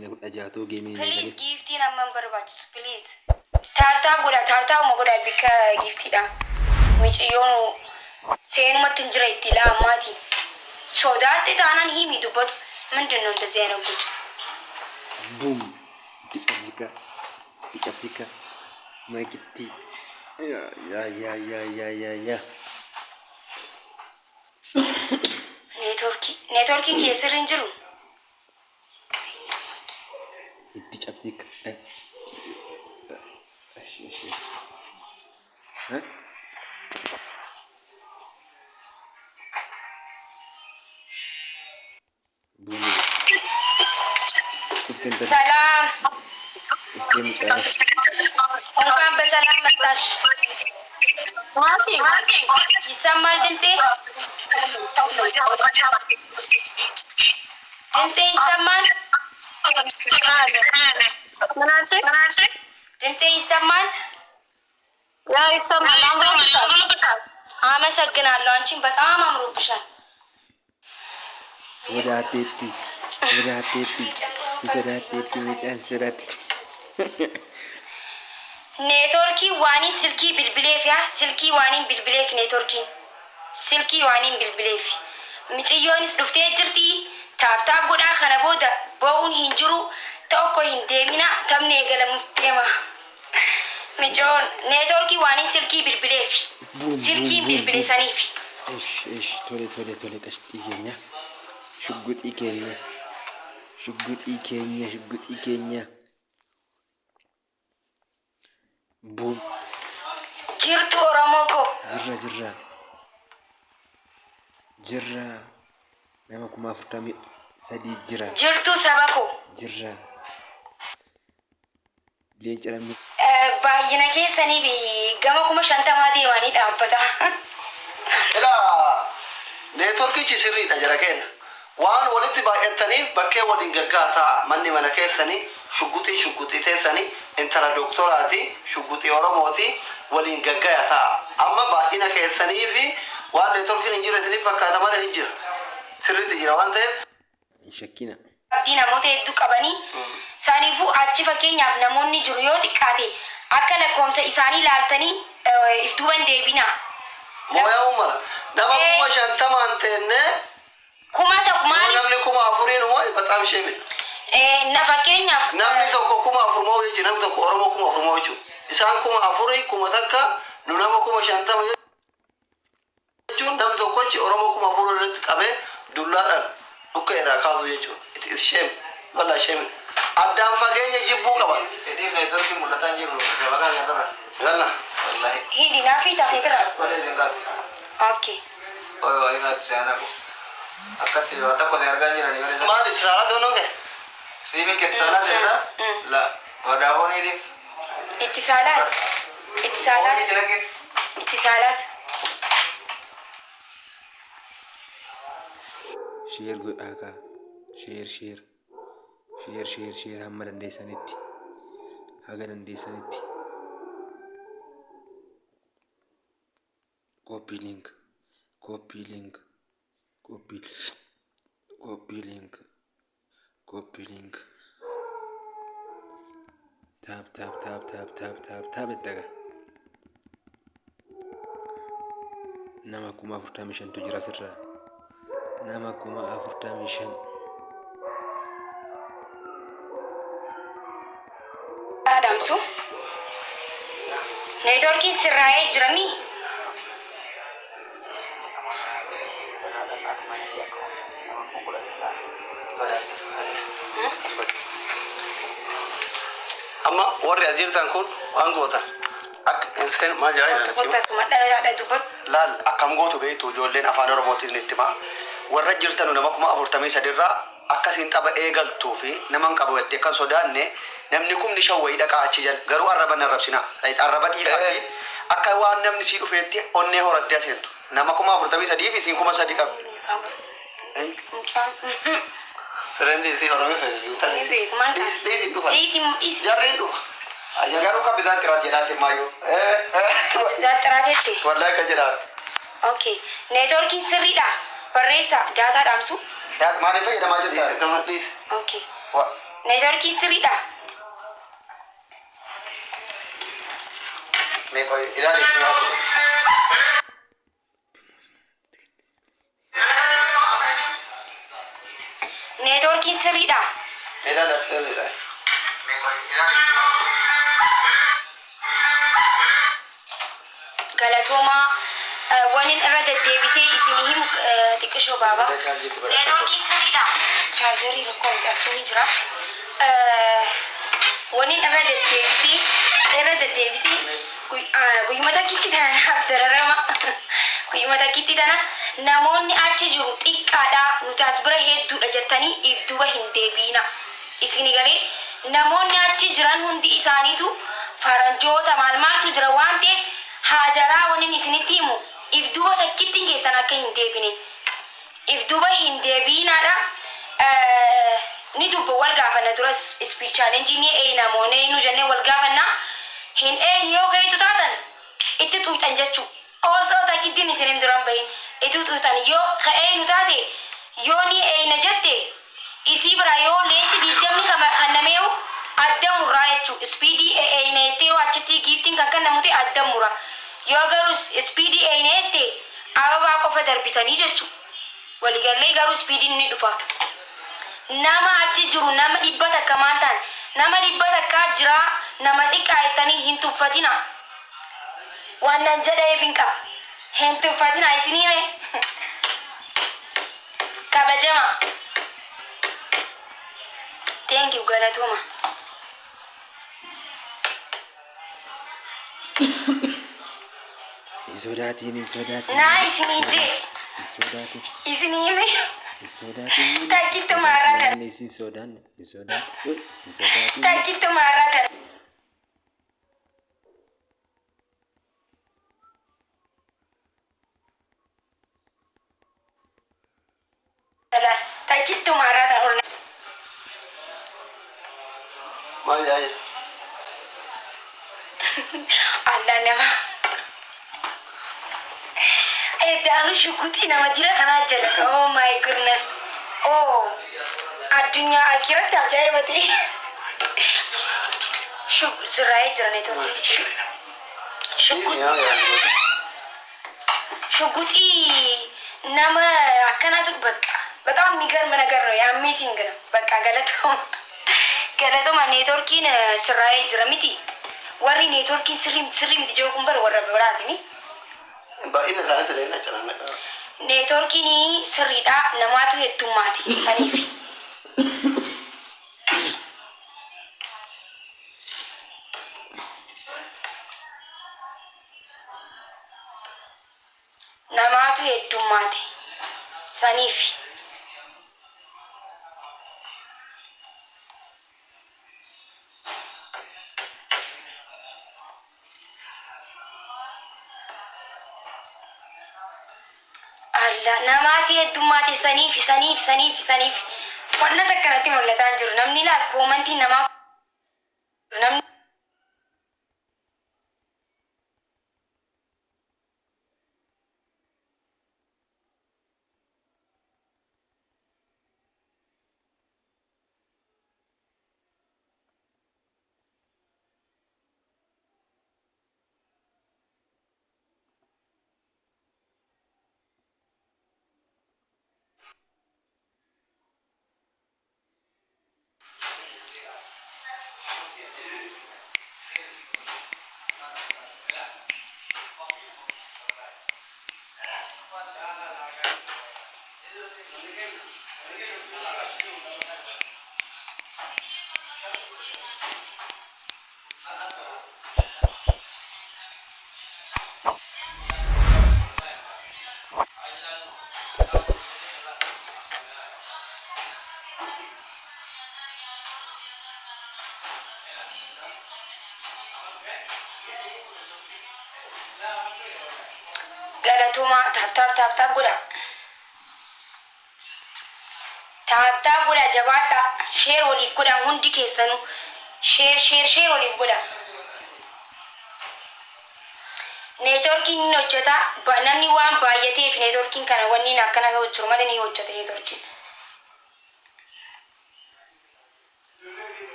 keenya 16 too geemiin hin Please eegalin. giiftiin amma hin barbaachisu please. Tap tap godha tap taapuma godha bikka giiftiidha. Miciyyoon seenumatti hin jira itti ilaa ammaati. Sodaatte taanaan himi dubbatu. ምንድን ነው እንደዚህ አይነት ጉድ? Boom! Itti cabsika. Itti cabsika. Makitti. Yaa yaa yaa yaa yaa yaa yaa. Neetworkii neetworkiin kee sirri hin jiru. Itti cabsika. Eshi eshi. Eh? Buuni. Dhufte intalli. Salaam. Dhuftee mucaa. እንኳን በሰላም መጣሽ። ይሰማል ድምፄ? ድምፄ ይሰማል? ድምፄ ይሰማል? አመሰግናለሁ። አንቺን በጣም አምሮብሻል። Sodaatteetti. Sodaatteetti. Si sodaatteetti mucaan si sodaatteetti. Neetworkii waanii silkii bilbileef yaa silkii waaniin bilbileef neetworkiin silkii waaniin bilbileef miciyyoonis dhuftee jirti tap tap godhaa kana booda boo'uun hin jiru tokko hin deemina taphni eegalamuuf deema miciyoon neetworkii waaniin silkii bilbileef Buum buum silkiin buum bilbile buum. saniif. Esh esh tole tole tole qashxii keenya. Shugguxii keenya. Shugguxii keenya shugguxii keenya. Boom. Jirtu Oromoo koo. Jirra jirra. Jirra. Nama 43,000 jira. Jirtu saba koo. Jirra. Leenca namni. Baay'ina keessaniif gama 50,000 deemanii dhaabbata. Ilaa neetworkichi sirriidha jara keenya. Waan walitti baay'attaniif bakkee waliin gaggaa ta'a. Manni mana keessanii shugguxii shugguxii teessanii intala doktoraati shugguxii Oromooti waliin gaggaya ta'a. Amma baay'ina keessanii fi waan neetworkiin hin jirre isiniif fakkaata malee hin jira. Sirriitti jira waan ta'eef. Hin shakkina. Abdii namoota hedduu qabanii saniifuu achi fakkeenyaaf namoonni jiru yoo xiqqaate akka lakkoomsa isaanii laaltanii if duuba hin deebinaa. Mooyamuu mala. Nama 50,000n teennee Kuma ta'u yoo maaliif namni 4,000 nu moo'e baxaam sheemidha. Na fakkeenyaaf. Namni tokko 4,000 moo'u jechuudha. Namni tokko Oromoo 4,000 moo'u jechuudha. Isaan 4,000 1,000 nu nama 50,000 jechuun namni tokkochi Oromoo 4,000 irratti qabee dullaadhaan dhukkee irraa kaasuu jechuudha. It is shame. Wallah shame. Addaan fageenya jibbuu qaban. Fedhiif neetworkiin mul'ataa hin jiru shabakaa keetirra. Yalla. Wallahi. Hidhi naafii taatee jira. Malee isin qabu. Okay. Oy wayi faatti seenaa ko. Akkatti waa tokko si argaa hin jirani bare. Maal itti saalaa ta'uu kee? Siimiin keetti saalaa ta'e la vodaafooniitiif. Itti saalaat. Bas. Itti saalaat. Foonii jira Itti saalaat. Share godhaa kaa. Share share. Share share share hamma dandeessanitti. Haga dandeessanitti. Copy link. Copy link. Copy. Copy link. Copy link. Tap tap tap tap tap tap tap itti aga. Nama 45,000tu jira asirraa. Nama 45,000. Adamsu. Neetworkiin sirraa'ee jira mii? Amma warri as jirtan kun waan gootan akka hin seen maal jedhaa Kottu jiran kottu asuma dhaadha dubbadhu. Laal akkam gootu beektu ijoolleen afaan Oromootiin itti himaa. Warra jirtanu nama 43,000 irraa akka isin tapha eegaltuu fi nama hin qabu jettee akka hin sodaanne namni 5,000 wayii dhaqaa achi jala garuu arraba hin arrabsinaa. Like arraba dhiisaati akka waan namni sii dhufeetti onnee horattee aseentu. Nama 43,000 fi isin 3,000 qabdi. Mucaan. Friend isii Oromifa Hin beeku maal ta'a? Dhiisi hin dhufan. Dhiisi dhiisi. Jarri hin dhufa. Garuu kan bisaan xiraat jedhaatti maayyoo. Bizaat xiraatetti. Wallahi akka jedhaa. Okay. Neetworkiin sirriidha. Barreessa daataa dhaamsu. Maaliif fayyadamaa jirta? Akkasumas dhiisi. Okay. Neetworkiin sirriidha. Mee qoy ilaali kun haasa'u. Neetworkiin sirriidha. Mee ilaali as sirriidha. Galatoomaa waniin irra deddeebisee isinii himu xiqqishoo baabaa. Neetworkiin sirriidha. Chaarjarii rakkoo miti asuu ni jira. Waniin irra deddeebisee guyyuma takkitti tana naaf dararama. Guyyuma takkitti tana namoonni achi jiru xiqqaadha, nuti as bira hedduudha jettanii if duuba hin deebiina. Isini galee, namoonni achi jiran hundi isaaniitu faranjoota maal maaltu jira waan ta'eef, haadaraa waniin isinitti himu, if duuba takkittiin keessan akka hin deebine. If duuba hin deebiinaadha. Ni dubba wal gaafanna dura, speed challenge ni eeyna moo neeynu jennee wal gaafanna. Hin eeynu yoo keeytu taatan itti xuuxan jechuu. Osoo takkittiin isin hin duran bahin itti xuuxan. Yoo ka eeynu taate, yoo ni eeyna jette, isii bira yoo leenci 20 kannameewu adda murraa jechuu. Speedii eeyna jettee yoo achitti giftiin kan kennamu ta'e adda mura. Yoo garuu speedii eeyna jette, ababaa qofa darbitanii jechuu. Waliigallee? Garuu speediin ni dhufa. Nama achi jiru nama 100 maan ta'an, nama 100 jira, nama xiqqaa jettanii hin tuffatina. Waan nan jedheef hin qaba. Hin tuffatina, isinii mee kabajama. Thank you, galatooma. Hin sodaatiin, hin sodaatiin. Naa isinii jee. Hin sodaatiin. Isinii mee. Hin sodaatiin. Takkitti maaraa kana. Namni isin sodaanne, hin sodaatiin. Hin sodaatiin. Takkitti maaraa kana. Takkitti maaraa kana ol. Maal yaa'e? Allah nama. Eddaanu shukuxii nama jira kanaa jala. Oh my goodness. Oh. Addunyaa akiratti ajaa'iba ta'e. Shuk sirraa'ee jira neetworkii. Shukuxii. Shukuxii nama akkanatu በቃ በጣም የሚገርም ነገር ነው። የ amazing ነው። በቃ galatoma galatoma. Neetworkiin sirraa'ee jira miti. Warri neetworkiin sirrii sirrii miti jiru kun bara warra biraatini. Baay'ina isaanii illee na calaanna. Neetworkiin sirriidha, namaatu heddummaate saniif. Namaatu heddummaate saniif. Alla namaati heddummaate saniif, saniif, saniif, saniif. Wanna takkanatti mul'ataa hin jiru. Namni laal commentiin namaa namni Galatoomaa, tap tap tap tap godha. Tap tap godha, jabaadha. Share waliif godha hundi keessanuu. Share, share, share waliif godha. Neetworkiin ni hojjeta. Namni waan baay'ateef neetworkiin kana wanni akkana ta'u jiru malee ni hojjeta neetworkiin.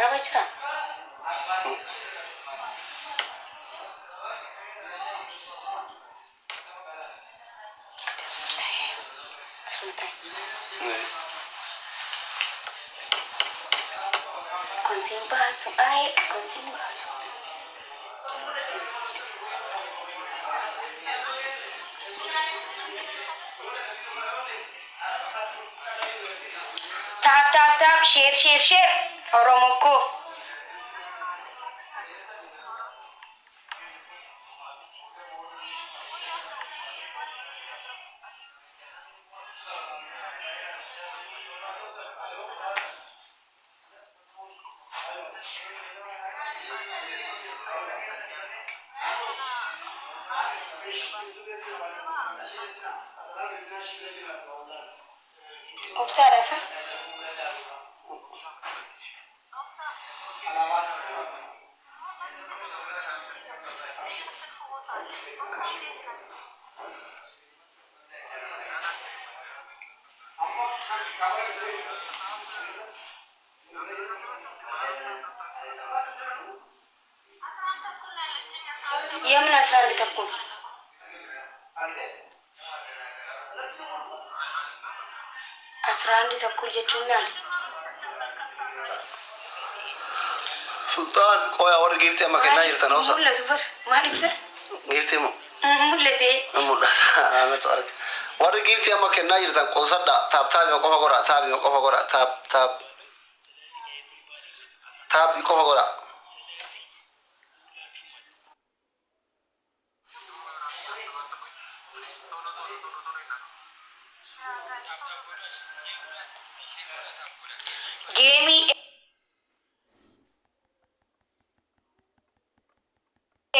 Arraba jira. Ati asuma taa'e. Asuma taa'e. Kun siin baasu. Ay, kun siin baasu. Tap tap tap, share share share. Oromoo koo. Obsaadha isa. የምን 11:30? 11:30 jechuun maali? Sultaan qoyaa warri giiftii amma kennaa jirtan obsa. Mul'atu bar. Maal ibsa? Giiftii moo? Mul'ate. Mul'ata. Anatu arga. Warri giiftii amma kennaa jirtan qoosadha. Taap taabii qofa godha. Taabii qofa godha. Taap taap. Taabii qofa godha. Geemii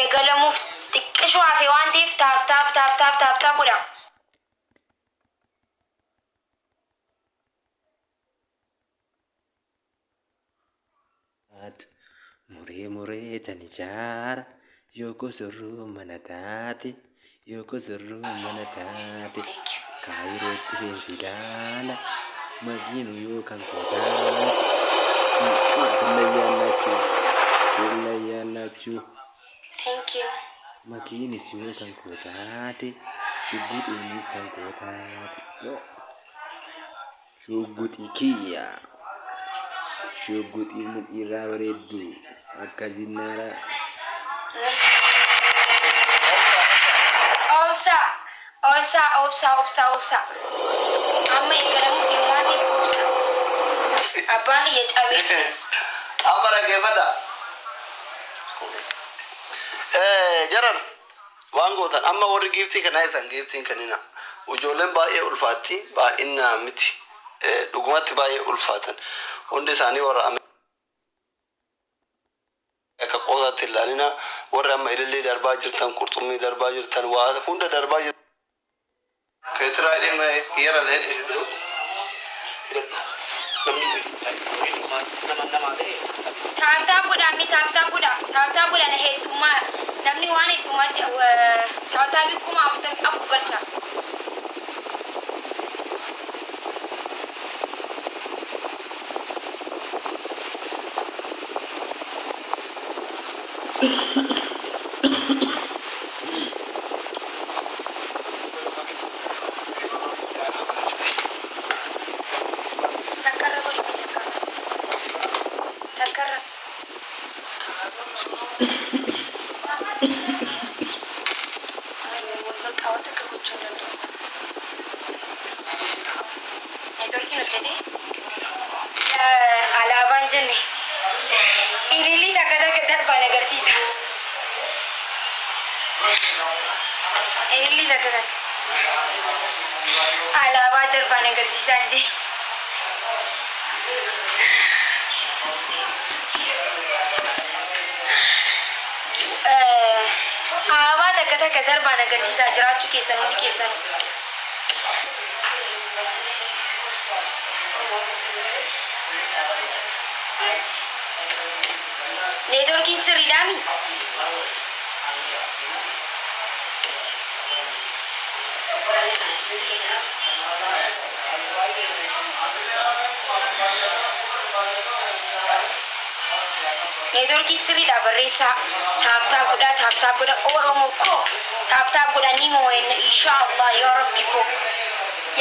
eegalamuuf xiqqishuu hafe waan ta'eef tap tap tap tap tap tap godha. Muree muree tan ijaara yoo kosorruu mana taate yoo kosorruu mana taate kaayirootti feensi ilaala makiinu yoo kan koo taate ትለያላችሁ ትለያላችሁ Thank you. makiinis yoo kan koo taate shugguxiinis kan koo taate shugguxii kiyya shugguxii mudhiirraa bareeddu akka zinnaaraa. Obsa. Obsa, obsa, obsa, obsa. Amma eegalamuuf deemu waan ta'eef obsa. Abbaan kiyya cabee. Amma dhaggeeffadha. Jaran waan gootan amma warri giiftii kanaa jirtan giiftiin kannina. Ijoolleen baay'ee ulfaatti baay'inaa miti. Dhugumatti baay'ee ulfaatan. Hundi isaanii warra akka qoosaatti ilaalina warri amma ilillee darbaa jirtan qurxummii darbaa jirtan waa hunda darbaa jirtan. Keetiraa dhimma kiyyara lee Tap tap godhaa mi tap tap godhaa. Tap tap godhaa na heddummaa namni waan heddummaatti tap tapii 44,000 galcha. Takkarra godhi takkarra. Takkarra. Bakka waan takka gochuu hin danda'u. Neetworkiin hojjetee alaabaan jenne ililii takka takka darbaan agarsiisa. Ililii takka takka alaabaa darbaan agarsiisaan jee. Alaabaa takka takka darbaan agarsiisaa jiraachuu keessan hundi keessan. Neetworkiin sirriidhaami? Neetworkii sirriidha barreessaa. Tap tap godhaa, tap tap godhaa, Oromoo koo. Tap tap godhaa, ni moo'enna inshaallah. Yaa Rabbi koo.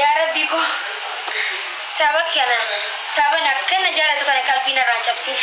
Yaa Rabbi koo. Saba kana, saban akkana jaalatu kana qalbii narraan cabsin.